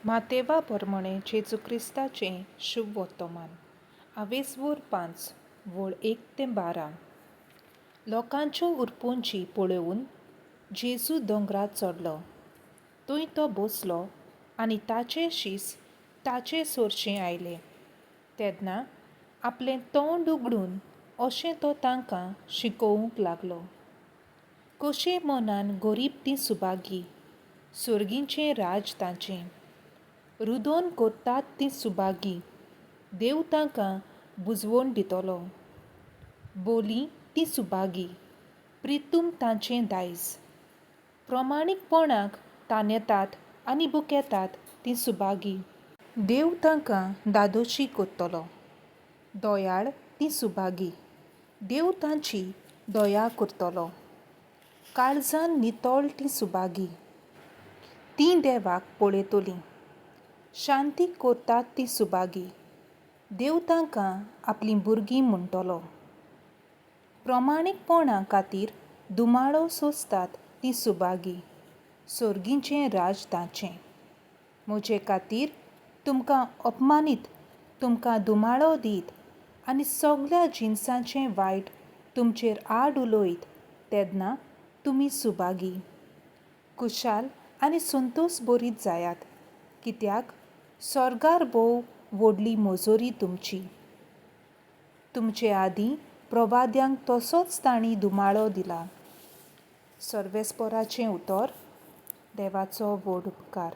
मातेवा परमणें जेजू क्रिस्ताचें शुभ वर्तमान आवेसवोर 5 वळ 1 ते 12. लोकांच्यो उरपोंची पळोवन जेजू दोंगरार चडलो. थंय तो बसलो आनी ताचे शीस ताचे सोरशें आयले. तेन्ना आपलें तोंड उगडून अशें तो तांकां शिकोवंक लागलो. कशें मनान गरीब तीं सुभागी, सर्गीचें राज तांचें. रुदोन करतात तीं सुभागी, देव तांकां बुजवण दितलो. बोली तीं सुभागी, प्रितूम तांचें दायज. प्रमाणीकपणाक तानेतात आनी बुकेतात तीं सुभागी, देव तांकां दादोशी करतलो. दयाळ तीं सुभागी, देव तांची दया करतलो. काळजान नितळ तीं सुभागी, तीं देवाक पळयतलीं. शांती करतात तीं सुभागी, देव तांकां आपलीं भुरगीं म्हणटलो. प्रमाणीकपणा खातीर दुमाळो सोंसतात तीं सुभागी, सर्गीचें राज तांचें. म्हजे खातीर तुमकां अपमानीत, तुमकां दुमाळो दीत आनी सगल्या जिनसांचें वायट तुमचेर आड उलयत तेन्ना तुमी सुभागी. खुशाल आनी संतोस बरीत जायात, कित्याक सर्गार भोव व्हडली मजोरी तुमची. तुमचे आदीं प्रवाद्यांक तसोच तांणी दुमाळो दिला. सर्वेस्पराचें उतर. देवाचो व्हड उपकार.